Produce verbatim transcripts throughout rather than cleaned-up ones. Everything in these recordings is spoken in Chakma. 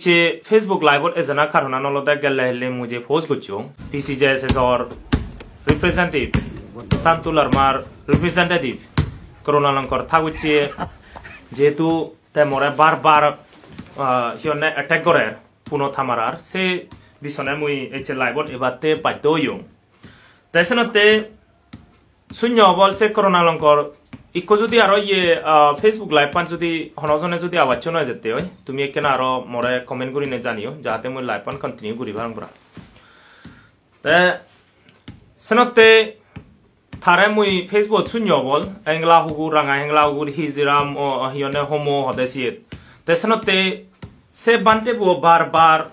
Se Facebook Live-ot ejana karonan olode gelle hille mui je post gocchong, P C J S S-or representative, Santu Larmar representative, Corona Longkor thagucche, jehetu te more bar bar, ah, hi honne attack gorer, puno tamarar, se bisone mui ecche live-ot ebatte baddo oyong. Te senotte Sunyo obol se Corona Longkor, ikko judi aro iye, ah, Facebook Live-an judi hono jone judi awaccho noi jette oi, tumi ekkena aro more comment gurine janiyo, jahate mui live-an continue guri parong pura. Te senotte tare mui Facebook-ot sunyo obol, hengla hugur, ranga hengla hugur, hijiram, o, hi honne homo hode siyet. Te senotte se bhante bo bar bar,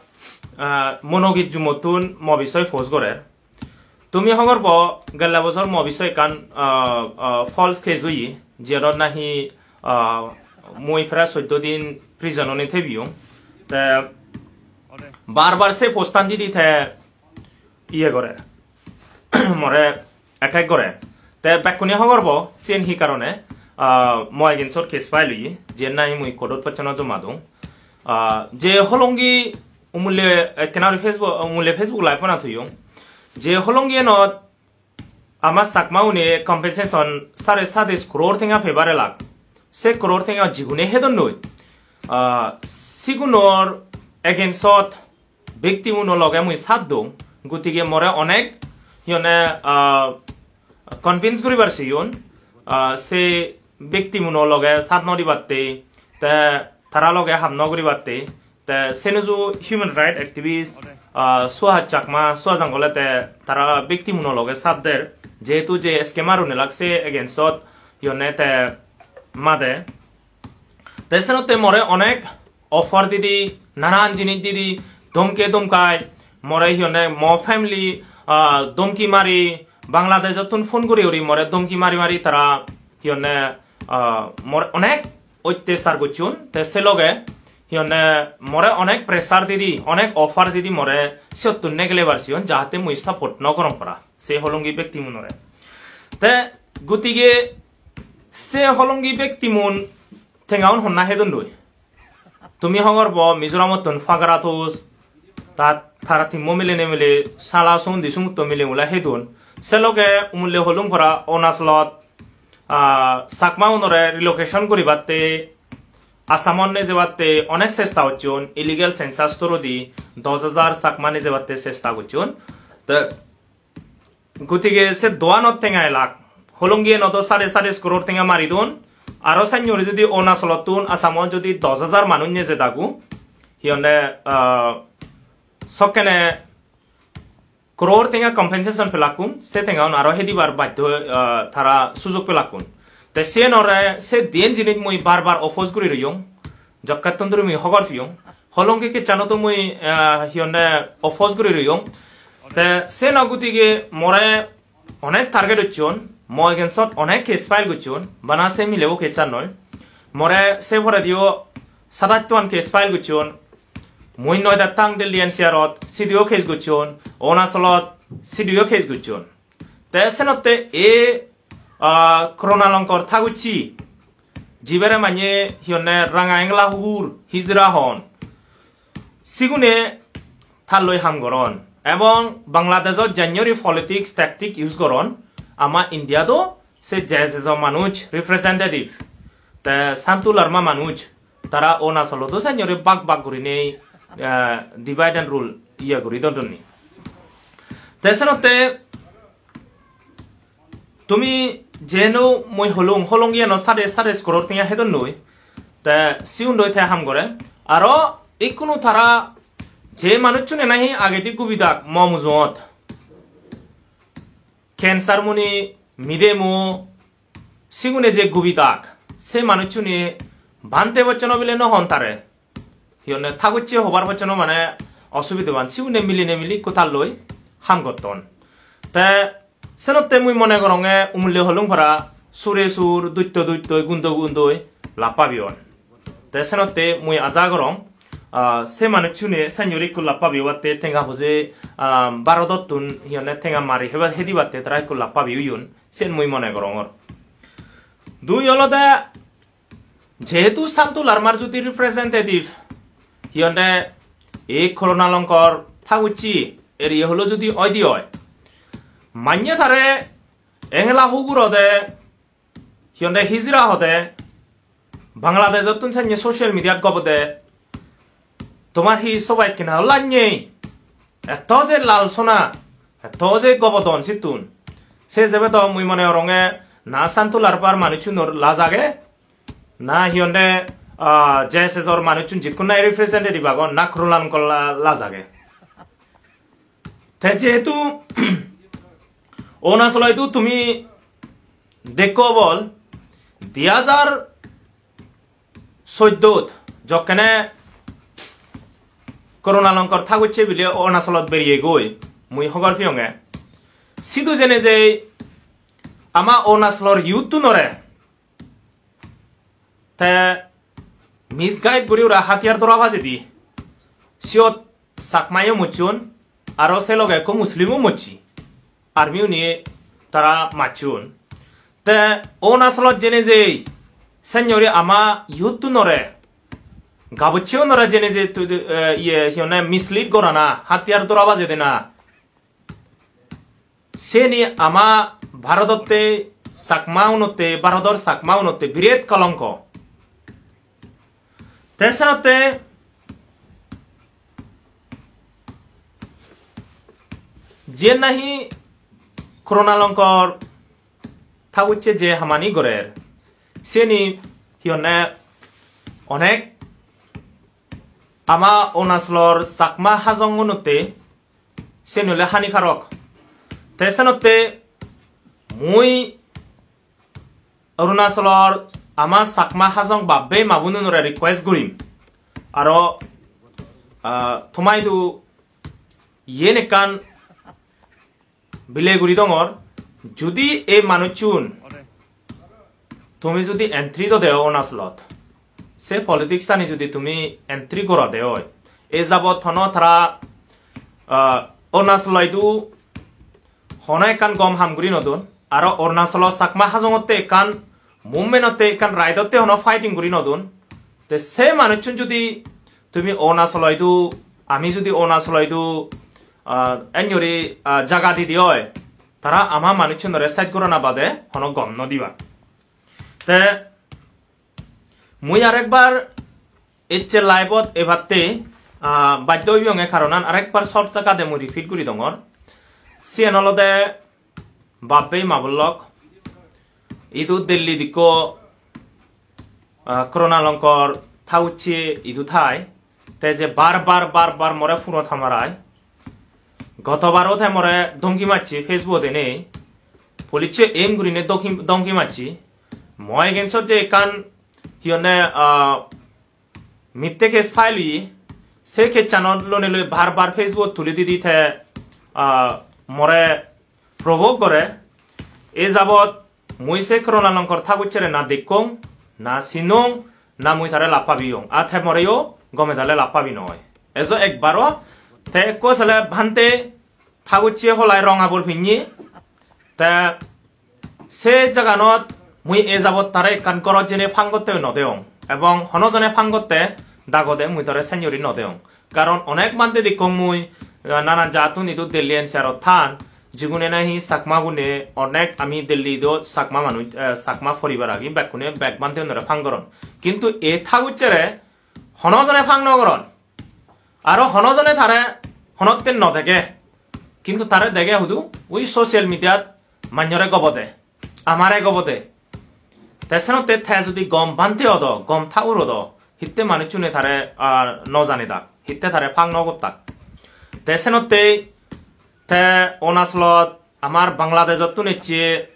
ah, monogit jumottun mo bisoi post gorer. Tumi hobor po, gelle bojor mo bisoi ekkan, ah, ah, false case oye, jiyot nahi, ah, mui prai soddo din prison-ot thebiyong. Te bar bar se post-an didi te iye gore, more attack gore. Te bekkune hobor po, siyen hi karone, ah, mo against-ot case file oye, jiyen nahi mui court-ot pocchono joma dong. Ah, je holongi umulle, ekkena guri Facebook, umulle Facebook Live-anot hoyong. Je holongi enot ama Chakma une compensation sare sadis crore tenga pebare lak. Se crore tenga jigune hedon noi. Ah, sigunor against-ot victim uno loge mui sat dong. Gutige more onek, hi honne, ah, convince guribar seyon, ah, se victim uno loge sat no dibatte, te tara loge ham no guribatte, te senuju human right activist, ah, Suhas Chakma, Suhas Jangole te tara victim uno loge sat der, jehetu je scammer une lak se against-ot hi honne te made. Te senotte more onek offer didi, nanan jinis didi, domke domkai, more hi honne mo family, ah, domki mari, Bangladesh-ottun phone guri guri more domki mari mari tara hi honne, ah, more onek ottechar gocchon. Te se loge hi honne more onek pressure didi, onek offer didi more siyottun negelebar seyon, jahate mui support no gorong para se holongi victim unore. Te gutige se holongi victim un tengaun honna hedon doi. Tumi hobor po Mizoramottun Pagara Thus, tat tara timmo miline mile sala sundi sumutto mile ula hedon. Se loge umulle holung pora Arunachalot, ah, Chakma unore relocation guribatte, Assamot nejebatte onek chesta gocchon, illegal census through di dos hajar Chakma nejebatte chesta gocchon. Te Gutige se doanot tenga elak. Holongi enot do sare sare crore tenga mari don. Aro sannye guri judi Arunachalottun Assamot judi dos hajar manuj neje dagu, hi honne, ah, sokkene crore tenga compensation pelakkun, se tengaun aro hedibar baddho, ah, tara sujog pelakkun. Te siyenore se diyen jinis mui bar bar oppose guri royong. Jokkattun duri mui hobor piyong. Holongi kecchano to mui, ah, hi honne oppose guri royong. Te se no gutige more onek target gocchon, mo against-ot onek case file gocchon, bana se milebo case ar noi. More se porediyo satattoan case file gocchon. Mui Noida tang Delhi N C R-ot, sidiyo case gocchon, Arunachalot, sidiyo case gocchon. Te senotte e, ah, Corona Longkor thaguchi, jibere manye hi honne ranga engla hugur hijra hon, sigune talloi ham goron. Ebong Bangladeshot janyori politics tactic use goron. Ama India do se J S S o manuj representative. Te Santu Larma manuj. Tara Arunachalot do sanyori bak bak gurinei, eh, divide and rule iye guri dodonni. Te senotte tumi jeno mui holung, holung iyeno sade sade crore tenga hedon noi. Te siun doi te ham gore. Aro ikkunu tara je manuchchune nahi agedi gubidak mo mujungot. Cancer muni, midemu, sigune je gubidak, se manuchchune bhante bocchono bile no hon tare. Hi honne thagucche hobar bocchono mane osubide ban, sigune miline mili ikko talloi ham gotton. Te senotte mui mone goronge umulle holung para sure sur, dutto duttoi, gundo gundoi lappabi on. Te senotte mui aja gorong, ah, se manuchchune sanyori ikko lappabi obatte tenga hoje, ah, Bharotottun hi honne tenga mari heba-, hedibatte tara ikko lappabi oyon, sen mui mone gorongor. Dui olode, jehetu Santu Larmar judi representative hi honne Ei Koruna Longkor Thaguchi area holo judi oide oi, manye tare engela hugur ode, hi honde hijira hode, Bangladesh-ottun senne social media-t gobode, tomar hi sobai ekkena lanye? Etto je lalsona, etto je gobodon sittun. Se jebe do mui mone goronge na Santu Larpar manuchunor laj age, na hi honde, ah, J S S-or manuchun jikkun nahi representative agon, na Koruna Longkor la-, laj age. Te jehetu Arunachalo idu tumi dekko bol, di hajar soddot jokkene Koruna Longkor Thaguchi bile Arunachalot beriye goi, mui hobor piyonge. Sidu jene je ama Arunachalor youth-unore te misguide guri ura hatiyar dora bajedi. Siyot Chakmayo mocchon, aro se loge ekko Muslimo mocche. Army-une tara macchon. Te Arunachalot jene je sennyori ama youth-unore, gabucche-unore jene je tu, eh, iye, hi honne, mislead gorana, hatiyar dora baje dena. Seni ama Bharototte Chakma-unotte, Bharotor Chakma-unotte biret kolonko. Te senotte jiyen nahi Koruna Longkor Thaguchi je hamani gorer, seni hi honne onek ama Arunachalor Chakma Hajong-unotte seni ole hanikarok. Te senotte mui Arunachalor ama Chakma Hajong bab-bei ma-bonunore request gurim. Aro, ah, tomaidu iyen ekkan bile guri dongor, judi ei manuchun tumi judi entry dode Arunachalot, se politics-ani judi tumi entry gorode oi, ei jabot hono tara, ah, Arunachalo idu hono ekkan gom ham guri nodon, aro Arunachalo Chakma Hajongotte ekkan movement-otte ekkan right-otte hono fighting guri nodon. Te se manuchun judi tumi Arunachalo idu, ami judi Arunachalo idu, ah, enjori, ah, jaga didi oi, tara ama manuchunore sej gorana bade hono gom no diba. Te mui arekbar ecche live-ot ebatte, ah, baddo oyonge, karonan arekbar short kade mui repeat guri dongor. Siyen olode bab-bei ma-bon lok, idu Delhi-t ikko, ah, Koruna Longkor Thaguchi idu thai, te je bar bar, bar bar more phone-ot hamarai. Gotobaro te more dhomki macche Facebook-ot enei. Police-e aim gurine dhomki, dhomki macche. Mo against-ot je ekkan hi honne, ah, mitte case file oye, se case-anot lonei loi bar bar Facebook-ot tuli didi te, ah, more provoke gore. E jabot mui se Koruna Longkor Thaguchire na dekkong, na sinong, na mui tare lab pabiyong. A te moreyo gome dale lab pabi noi. Ejo ekbaro te ekko sele Bhante Thaguchi holai rong abol pinne. Te se jaganot mui e jabot tare ekkan gorot jene phang gotte no deong, ebong hono jone phang gotte dagode mui tare senjori no deong. Karon onek bhante dekkong mui, ah, nanan jattun idu Delhi N C R-ot than, jigune nahi Chakma gune, onek ami Delhi-t Chakma manuj, eh, Chakma poribar agi, bekkune bek bhante unore phang goron. Kintu e Thaguchire hono jone phang no goron. Aro hono jone tare honotte no dege. Kintu tare dege hudu ui social media-t manjore gobode, amare gobode. Te senotte te judi gom bhante odo, gom thagur odo, hitte manuchune tare, ah, no janidak, hitte tare phang no gottak. Te senotte te Arunachalot amar Bangladesh-ottun ecche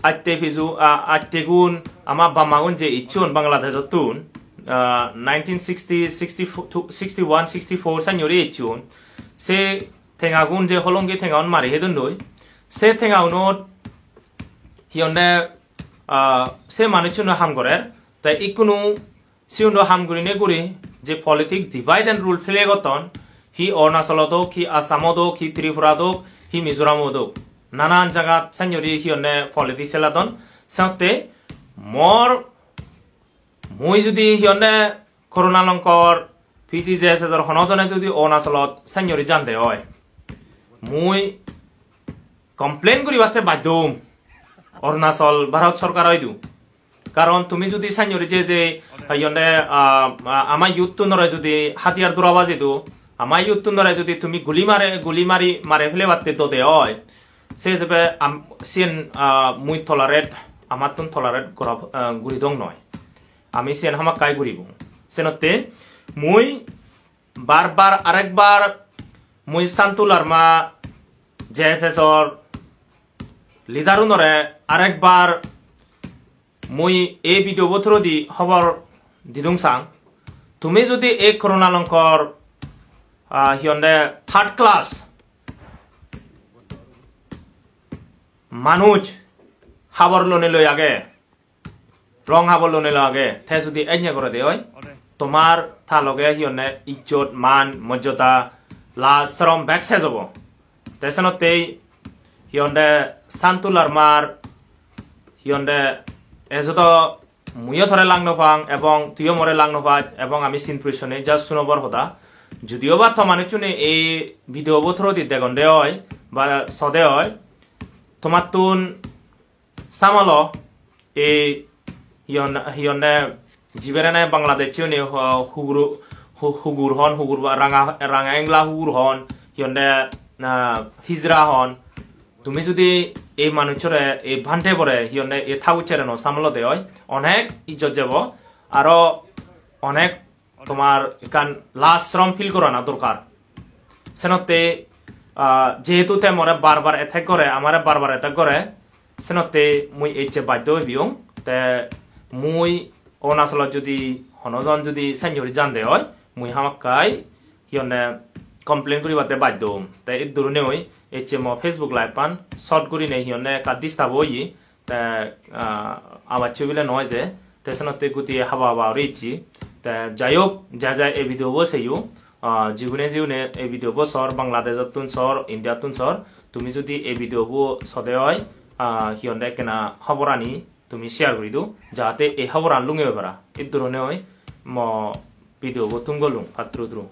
atte piju, ah, attegun, ama bamagun je icchon Bangladesh-ottun, ah, nineteen sixty, sixty-four, sixty-one, sixty-four senjori icchon. Se tengagun je holongi tengagun mari hedondoi, se tengagunot hi honne, ah, se manuchchuno ham gorer. Te ikkunu sigun do ham gurine guri je politics divide and rule play gotton, hi Arunachalot ok, hi Assamot ok, hi Tripurat ok, hi Mizoramot ok, nanan jagat senjori hi honne politics heladon. Senotte mor, mui judi hi honne Koruna Longkor P G J S S or hono jone judi Arunachalot sennori jande oi, mui complain guribatte baddho om Arunachal Bharat sorkar oidu. Karon tumi judi sennori je je, ah, iyonde, ah, ah, ama youth-tunore judi hatiyar durabaji do, ama youth-tunore judi tumi guli mare, guli mari, mare felebatte dode oi, se hisebe am-, siyen, ah, mui tolerate, amattun tolerate gora, ah, guri dong noi. Ami siyen hamakkai guribong. Senotte mui bar bar arekbar mui Santu Larma J S S or leader-unore arekbar mui ei video bo through di hobor didung sang. Tumi judi ei corona longkor, ah, hi honde third class manuj habor lone loi age, rong habor lone loi age, te judi enne gore de oi, tomar ta loge hi honde ijjot, man, mojjoda, laj, sorom bek sej obo. Te senottei hi honde Santu Larmar hi honde ejodo muiyo tore lang no pang ebong tuiyo more lang no paj ebong ami sin purisone just sunobor hoda. Judiyo ba to manuchune ei video bo through di degonde oi ba sode oi, tomattun samalo ei hi hon-, hi honde jibere nahi Bangladesh-uni hu-, hugur, hu-, hugur hon, hugur ba ranga, ranga engla hugur hon, hi honde, ah, hijra hon. Tumi judi ei manuchore, ei bhante bore, hi honde ei thaguchere no samalo de oi, onek ijjot jebo, aro onek tomar ekkan laj sorom feel gorana dorkar. Senotte, ah, jehetu te more bar bar attack gore, amare bar bar attack gore, senotte mui ecche baddho oi biyong. Te mui Arunachalot judi hono jon judi sennori jande oi, mui hamakkai hi honde complain guribatte baddho om. Te iddur onei ecche mo Facebook live-an short gurine hi honde ekka disturb oye. Te, ah, abaccho bile noi je, te senotte guti haba haba uri icchi. Te jai hok, ja ja ei video bo seyo, ah, jigune jigune ei video bo sor, Bangladesh-ottun sor, India-ttun sor, tumi judi ei video bo sode oi, ah, hi honde ekkena hoborani tumi share guri do, jahate ei hoboran lungi oi para. Iddur onei mo video bo thum golung, patturu turu.